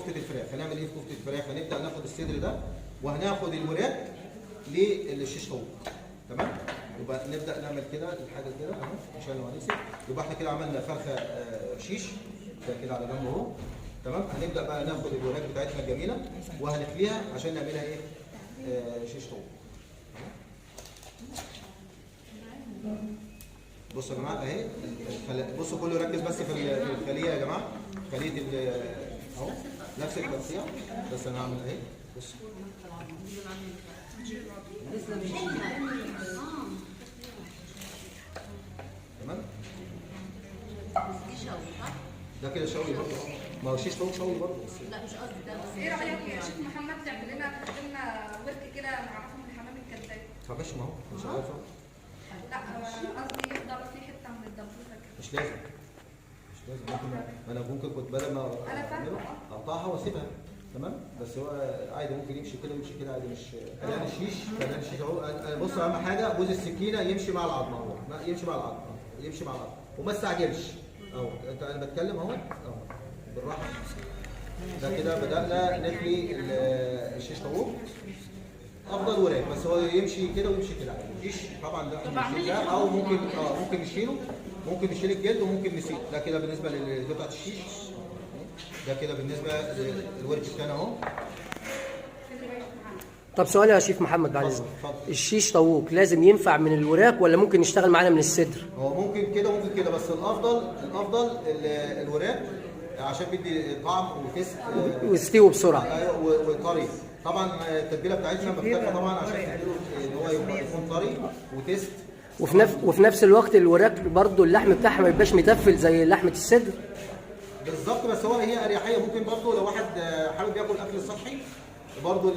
كفته الفراخ. هنعمل ايه في كفته الفراخ؟ هنبدا ناخد الصدر ده وهناخد الوراك للشيش طاووق. تمام؟ يبقى نبدا نعمل كده الحاجة كده اهو عشان لو هنمسك. يبقى احنا كده عملنا فرخة شيش ده كده على جنب اهو. تمام؟ هنبدا بقى ناخد الوراك بتاعتنا الجميلة وهنخليها عشان نعملها ايه؟ شيش طاووق. بصوا يا جماعة اهي، بصوا كله ركز بس في الخلية يا جماعة، خليه اهو نفس التقطيع، بس انا هعمل اهي. بصوا تمام؟ ده كده شوي برضه، ما هو شيش طاووق شوي برضه بس. لا مش قصدي ده. بس ايه رايك يا شيخ محمد تعمل لنا تقدم لنا ورك كده نعرفهم الحمام الكذاب؟ طب ماشي، ما هو مش عارفه. لا قصدي يفضل في حتة من الدبوسه كده. مش لازم، مش لازم، ممكن انا ممكن كنت بدل ما اقطعها واسيبها. تمام؟ بس هو عادي ممكن يمشي كده ويمشي كده عادي، مش خلينا الشيش، خلينا الشيش اهو. بص اهم حاجة بوز السكينة يمشي مع العظمة اهو، يمشي مع العظمة، يمشي مع العظمة وما استعجلش اهو. انت انا بتكلم اهو اهو بالراحة. ده كده بدأنا نخلي الشيش طاووق افضل وراك، بس هو يمشي كده ويمشي كده عادي. مفيش طبعا ده ده او ممكن ممكن نشيله، ممكن نشيل الجلد وممكن نسيبه. ده كده بالنسبة لقطعه الشيش. ده كده بالنسبة للورك الثاني اهو. طب سؤال يا شيف محمد بعد اذنك، الشيش طاووق لازم ينفع من الوراك ولا ممكن يشتغل معانا من الصدر؟ هو ممكن كده ممكن كده، بس الافضل الافضل الوراك عشان بيدي طعم و taste ويستوي بسرعة. ايوه وطري. طبعا التتبيله بتاعتنا مختلفة طبعا عشان تديله ان هو يكون طري و taste، وفي نفس الوقت الوراك برضو اللحم بتاعها ما يبقاش متفل زي لحمه الصدر. بالظبط، بس هو هي اريحية. ممكن برضو لو واحد حابب ياكل اكل صحي برضو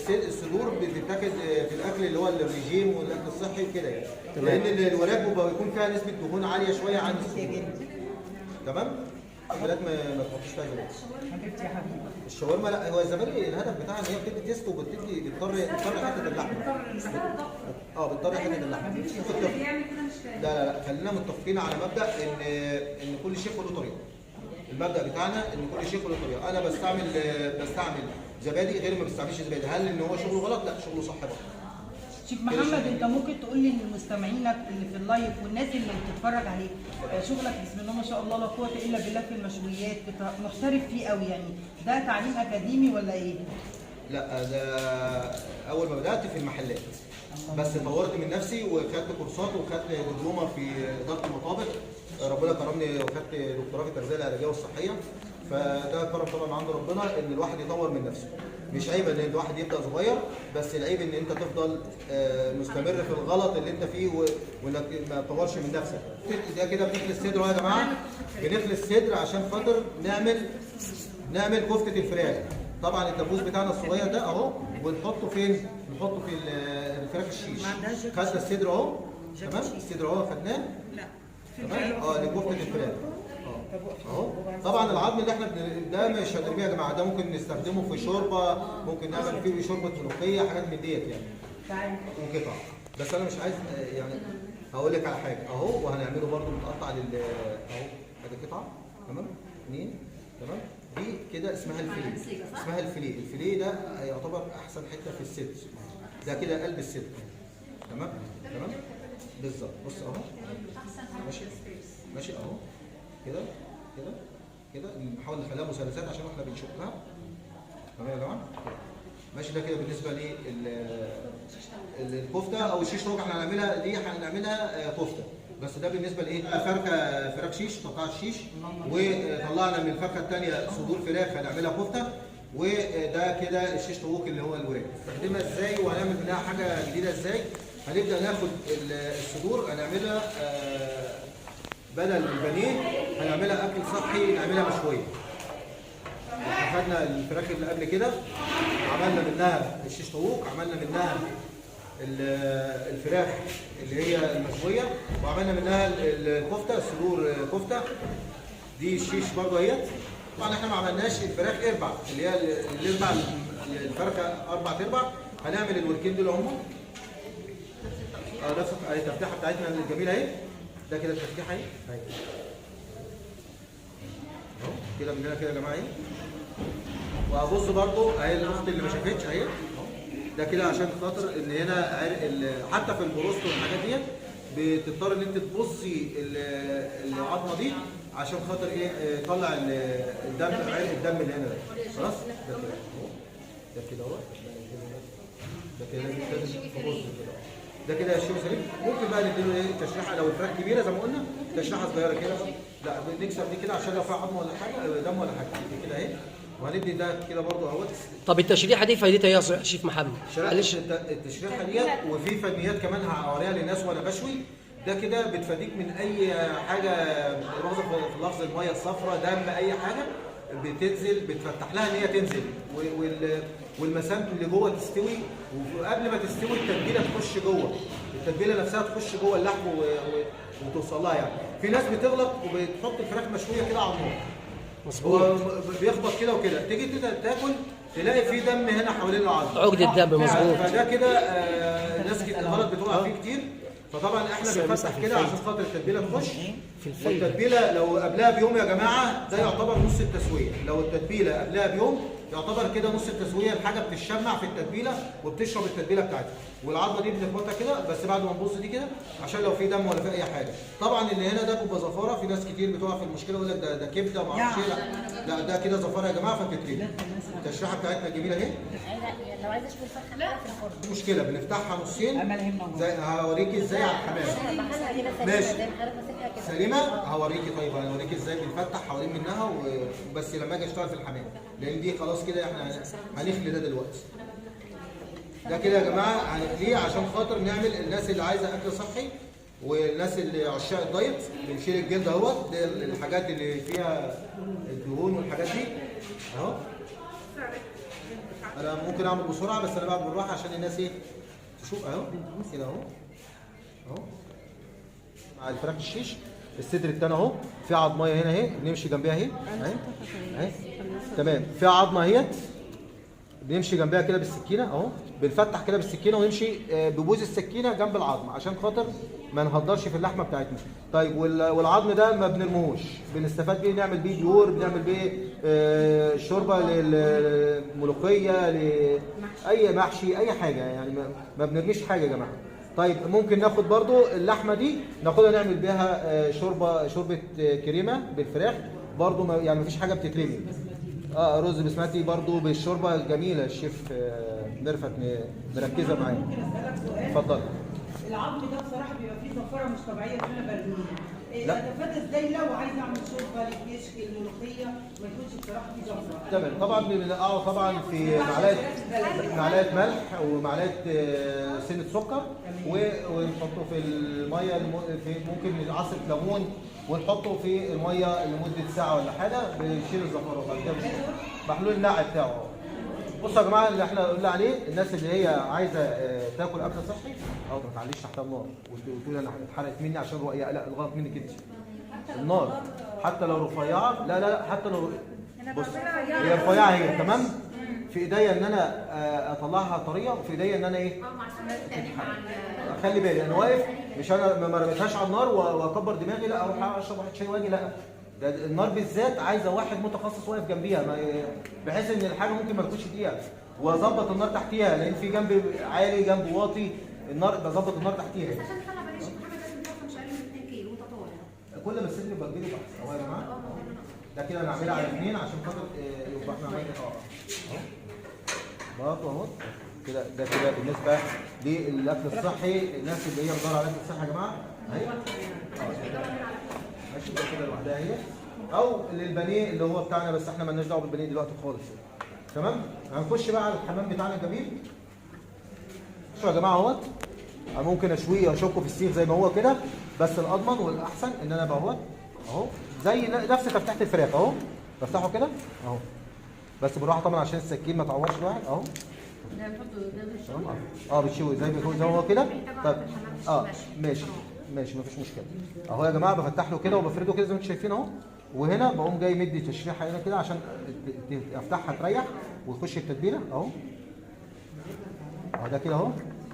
الصدور بتتاخد في الاكل اللي هو الرجيم والاكل الصحي وكده يعني. تمام. لان الوراك بيكون فيها نسبه دهون عالية شوية عن الصدور. تمام؟ الحاجات ما تحطيش فيها زبادي. حبيبتي يا حبيبي. الشاورما لا، هو الزبادي الهدف بتاعها ان هي بتدي taste وبتدي بتطري حتة اللحمة. بتطري حتة اللحمة. لا لا لا، خلينا متفقين على مبدا ان كل شيف له طريقه. المبدا بتاعنا ان كل شيف له طريقه. انا بستعمل زبادي، غير ما بستعملش زبادي. هل ان هو شغله غلط؟ لا، شغله صح برضه. شيف محمد، انت ممكن تقول لي لمستمعينك اللي في ال live والناس اللي بتتفرج عليك، شغلك بسم الله ما شاء الله لا قوة الا بالله في المشويات، محترف فيه قوي يعني، ده تعليم اكاديمي ولا ايه؟ لا، ده اول ما بدات في المحلات، بس طورت من نفسي وخدت كورسات وخدت دبلومه في ادارة المطابخ، ربنا كرمني وخدت دكتوراه في التغذية العلاجية والصحية. فده كرم طبعا عند ربنا ان الواحد يطور من نفسه. مش عيب ان الواحد يبدا صغير، بس العيب ان انت تفضل مستمر في الغلط اللي انت فيه وانك ما تطورش من نفسك. ده كده بنخلي الصدر اهو يا جماعة، بنخلي الصدر عشان خاطر نعمل كفته الفراخ. طبعا الدبوس بتاعنا الصغير ده اهو، ونحطه فين؟ نحطه في الفراخ الشيش. خدنا الصدر اهو، تمام؟ الصدر اهو خدناه. تمام؟ لكفته الفراخ اهو. طبعا العظم اللي احنا ده مش هنرميه يا جماعة، ده ممكن نستخدمه في شوربة، ممكن نعمل فيه شوربة ملوخية، حاجات من ديت يعني وقطع. بس انا مش عايز يعني هقول لك على حاجة اهو، وهنعمله برده متقطع لل اهو، ادي قطعه، تمام؟ اثنين، تمام؟ دي كده اسمها الفيليه، اسمها الفيليه. الفيليه ده يعتبر احسن حتة في الصدر، ده كده قلب الصدر. تمام؟ تمام؟ بالظبط. بص اهو، ماشي ماشي اهو كده كده كده، نحاول نخليها مثلثات عشان احنا بنشقها. تمام يا جماعة؟ ماشي. ده كده بالنسبة للكفته او الشيش طاووق. احنا هنعملها دي، هنعملها كفته، بس ده بالنسبة لايه؟ فرخة فراخ شيش، قطع الشيش، وطلعنا من الفرخه الثانية صدور فراخ هنعملها كفته، وده كده الشيش طاووق اللي هو الوراك. نستخدمها ازاي وهنعمل منها حاجة جديدة ازاي؟ هنبدا ناخد الصدور هنعملها بدل البانيه هنعملها اكل صحي، نعملها مشوية. احنا خدنا الفراخ اللي قبل كده عملنا منها الشيش طاووق، عملنا منها الفراخ اللي هي المشويه، وعملنا منها الكفتة، الصدور كفته. دي الشيش برضه اهيت. طبعا احنا ما عملناش الفراخ اربع، اللي هي الاربع، الفرخه اربع ارباع. هنعمل الوركين دول هم نفس التفتيحه بتاعتنا الجميلة اهي. ده كده التفتيحه اهي اهو كده من هنا كده يا جماعة اهي. وابص برضو اهي الاخت اللي ما شافتش اهي، ده كده عشان خاطر ان هنا حتى في البروست والحاجات ديت بتضطر ان انت تبصي العظمة دي عشان خاطر ايه؟ طلع الدم، عرق الدم اللي هنا ده. خلاص ده كده اهو، ده كده اهو، ده كده لازم تبص كده. ده كده شيء سليم. ممكن بقى نديله ايه؟ تشريحه لو الفراخ كبيرة زي ما قلنا، تشريحه صغيرة كده، لا نكسر دي كده عشان لو فيها عظمه ولا حاجة، دم ولا حاجة، دي كده اهي. وهندي ده كده برضه اهوت. طب التشريحه دي فايدتها ايه يا شيف محمد؟ معلش التشريحه ديت وفي فنيات كمان هوريها للناس وانا بشوي. ده كده بتفاديك من اي حاجة، مؤاخذة في اللفظ، المية الصفراء، دم، اي حاجة بتنزل بتفتح لها ان هي تنزل، والمسام اللي جوه تستوي، وقبل ما تستوي التتبيله تخش جوه، التتبيله نفسها تخش جوه اللحم وتوصل لها. يعني في ناس بتغلط وبتحط الفراخ مشوية كده على النار، مظبوط، بيخبط كده وكده، تيجي تاكل تلاقي في دم هنا حوالين العظم، عقدة دم. مظبوط. فده كده الناس غلط بتقع فيه كتير. فطبعا احنا بنفتح كده عشان خاطر التتبيله تخش في الفايدة. والتتبيله لو قبلها بيوم يا جماعة ده يعتبر نص التسوية، لو التتبيله قبلها بيوم يعتبر كده نص التسوية، الحاجة بتتشمع في التتبيله وبتشرب التتبيله بتاعتها. والعظمة دي بنخبطها كده بس بعد ما نبص دي كده عشان لو في دم ولا في اي حاجة. طبعا اللي هنا ده بيبقى زفاره، في ناس كتير بتقع في المشكلة يقول لك ده كبده وما اعرفش ايه، لا لا ده كده زفاره يا جماعة فبتترمي. التشريحه بتاعتنا جميلة اهي. لو عايزه اشوف الفرخه في الفرن مشكلة بنفتحها نصين زي هوريكي ازاي على الحمام. ماشي سليمة هوريكي. طيب هوريكي ازاي بنفتح حوالين منها وبس لما اجي اشتغل في الحمام، لان دي خلاص كده احنا هنخلي ده دلوقتي. ده كده يا جماعة هنخليه عشان خاطر نعمل الناس اللي عايزه اكل صحي والناس اللي عشاق الدايت، بنشيل الجلد اهوت، ده الحاجات اللي فيها الدهون والحاجات دي اهو. انا ممكن اعمل بسرعة بس انا بعمل بالراحة عشان الناس ايه تشوف اهو كده اهو اهو. مع الفراخ الشيش الصدر التاني اهو، في عظميه هنا اهي بنمشي جنبها اهي اهي اهي تمام، في عظمه اهيت بنمشي جنبها كده بالسكينة اهو، بنفتح كده بالسكينة ونمشي ببوز السكينة جنب العظم عشان خاطر ما نهدرش في اللحمة بتاعتنا. طيب والعظم ده ما بنرموهوش، بنستفاد بيه، نعمل بيه بيور، بنعمل بيه شوربة للملوخيه، لاي محشي، اي حاجة يعني، ما بنرميش حاجة يا جماعة. طيب ممكن ناخد برضو اللحمة دي ناخدها نعمل بيها شوربة كريمة بالفراخ برضو، يعني ما فيش حاجة بتترمي. رز بسمتي برضو بالشوربه الجميلة، الشيف ميرفت مركزه معايا. ممكن اسالك سؤال؟ اتفضل. العظم ده بصراحة بيبقى فيه زفاره مش طبيعية فانا برميه. اتفادى ازاي لو عايز اعمل شوربة للكشك الملوخية ما يكونش بصراحة فيه زفره؟ تمام. طبعا بنقعه طبعا في معلقه ملح ومعلقة سنة سكر، ونحطه في المية، في ممكن عصره ليمون، ونحطه في المية لمدة ساعة ولا حاجة، بنشيل الزفاره وبعد كده محلول النقع بتاعه. بصوا يا جماعة اللي احنا قلنا عليه، الناس اللي هي عايزه تاكل اكل صحي او ما تعليش تحت النار وتقول انا اتحرقت مني عشان رقيقه، لا الغلط منك انت. النار حتى لو رفيعة، لا لا لا حتى لو بص هي رفيعة هي تمام، في ايديا ان انا اطلعها طرية، وفي ايديا ان انا ايه اخلي بالي انا واقف، مش انا ما رميتهاش على النار واكبر دماغي، لا اروح اشرب واحد شاي واجي، لا ده النار بالذات عايزه واحد متخصص واقف جنبيها، بحيث ان الحاجة ممكن ما تكونش دقيقة، واظبط النار تحتيها لان في جنب عالي جنب واطي، النار بظبط النار تحتيها. بس عشان تطلع بلاش محمد لازم توصل مش اقل من 2 كيلو وانت طالع. كل ما الصدر يبقى كبير يبقى احسن اهو يا جماعة. ده كده انا عاملها على 2 عشان خاطر يبقى احنا عاملين اهو برضه اهو كده. ده كده بالنسبة للاكل الصحي، الناس اللي هي بتدور على الاكل الصحي يا جماعة اهي ماشي، ده كده لوحدها اهي، او للبانيه اللي هو بتاعنا، بس احنا مالناش دعوه بالبانيه دلوقتي خالص. تمام. هنخش بقى على الحمام بتاعنا الجميل. بصوا يا جماعة اهوت، انا ممكن اشويه اشكه في السيخ زي ما هو كده، بس الاضمن والاحسن ان انا بقى اهوت اهو زي نفس تفتيحه الفراخ اهو، بفتحه كده اهو، بس بالراحة طبعا عشان السكين ما تعورش الواحد اهو. بتشوي زي ما هو كده. طب ماشي ماشي مفيش مشكلة اهو يا جماعة، بفتح له كده وبفرده كده زي ما انتم شايفين اهو، وهنا بقوم جاي مدي تشريحه هنا كده عشان افتحها تريح وتخش التتبيله اهو اهو، ده كده اهو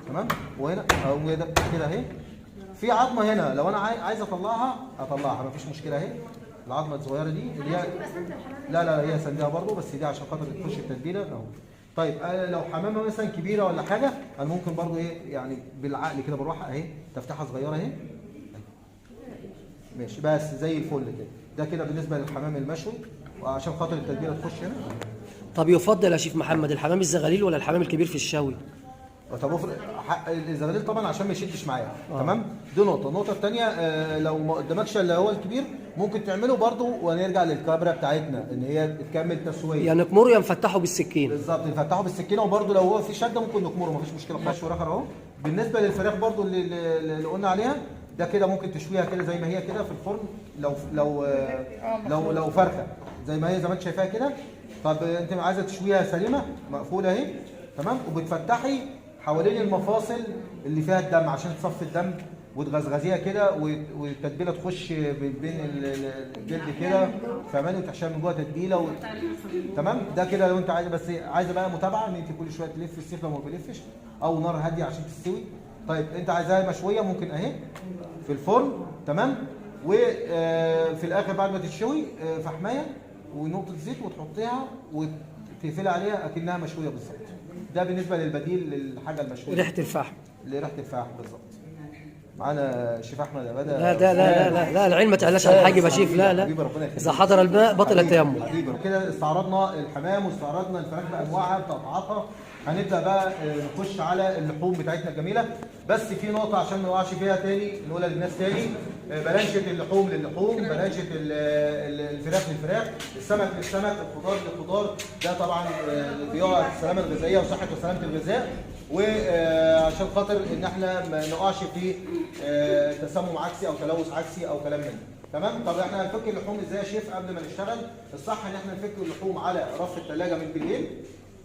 تمام. وهنا اقوم جاي ده كده اهي، في عظمه هنا لو انا عايز اطلعها اطلعها مفيش مشكلة اهي العظمة الصغيرة دي اللي هي لا لا هي سندها برضو، بس دي عشان خاطر تخش التتبيله اهو. طيب انا لو حمامه مثلا كبيرة ولا حاجة، انا ممكن برضو ايه يعني بالعقل كده بروح اهي تفتحها صغيرة اهي، ماشي بس زي الفل كده. ده كده بالنسبة للحمام المشوي، وعشان خاطر التتبيله تخش هنا. طب يفضل يا شيف محمد الحمام الزغاليل ولا الحمام الكبير في الشوي؟ طب افرض الزغاليل طبعا عشان ما يشدش معايا، تمام؟ دي نقطة، النقطة الثانية لو ما قدامكش اللي هو الكبير ممكن تعمله برضو، ونرجع للكابرا بتاعتنا ان هي تكمل تسويه. يا نكمره يا نفتحه بالسكين. بالظبط، نفتحه بالسكينة، وبرضو لو هو في شده ممكن نكمره، مفيش مشكلة خالص. وراخر اهو. بالنسبة للفراخ برضو اللي قلنا عليها ده كده ممكن تشويها كده زي ما هي كده في الفرن، لو لو لو لو فرخة زي ما هي زي ما انت شايفاها كده. طب انت عايزه تشويها سليمة مقفولة اهي، تمام، وبتفتحي حوالين المفاصل اللي فيها الدم عشان تصفي الدم، وتغزغزيها كده، والتتبيله تخش بين الجلد كده، فاهماني؟ وتحشيها من جوه تتبيله تمام. ده كده لو انت عايزه، بس عايزه بقى متابعه ان انت كل شوية تلف السيخ لو ما بيلفش، او نار هادية عشان تستوي. طيب انت عايزاها مشوية ممكن اهي في الفرن، تمام، وفي الاخر بعد ما تتشوي فحمايه ونقطة زيت وتحطيها وتقفلي عليها اكنها مشوية بالظبط. ده بالنسبة للبديل للحاجة المشويه، ريحه الفحم، لريحه الفحم بالظبط. معانا الشيف احمد عباده. لا ده لا لا لا, لا العين ما تعلاش على الحاجب يا شيف. لا لا، اذا حضر الماء بطل التيمم. حبيبي كده استعرضنا الحمام واستعرضنا الفراخ بانواعها بتقطعاتها. هنبدا بقى نخش على اللحوم بتاعتنا الجميلة. بس في نقطة عشان ما نقعش فيها تاني نقولها للناس تاني، بلانشه اللحوم للحوم، بلانشه الفراخ للفراخ، السمك للسمك، الخضار للخضار. ده طبعا بيقع في السلامة الغذائية وصحة وسلامه الغذاء، وعشان خاطر ان احنا ما نقعش في تسمم عكسي او تلوث عكسي او كلام من ده. تمام. طب احنا هنفك اللحوم ازاي يا شيف قبل ما نشتغل؟ الصح ان احنا نفك اللحوم على رف الثلاجة من بالليل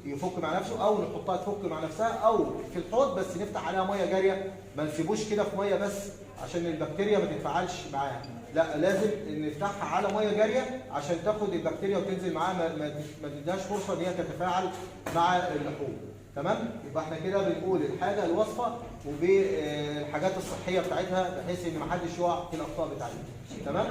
يفك مع نفسه، او نحطها تفك مع نفسها، او في الحوض بس نفتح عليها مية جارية، ما نسيبوش كده في مية بس عشان البكتيريا ما تتفاعلش معاها. لا، لازم نفتحها على مية جارية عشان تاخد البكتيريا وتنزل معاها، ما تديهاش فرصة ان هي تتفاعل مع اللحوم. تمام. يبقى احنا كده بنقول الحاجة الوصفة وبالحاجات الصحية بتاعتها، بحيث ان ما حدش يقع في الاخطاء بتاعتها. تمام.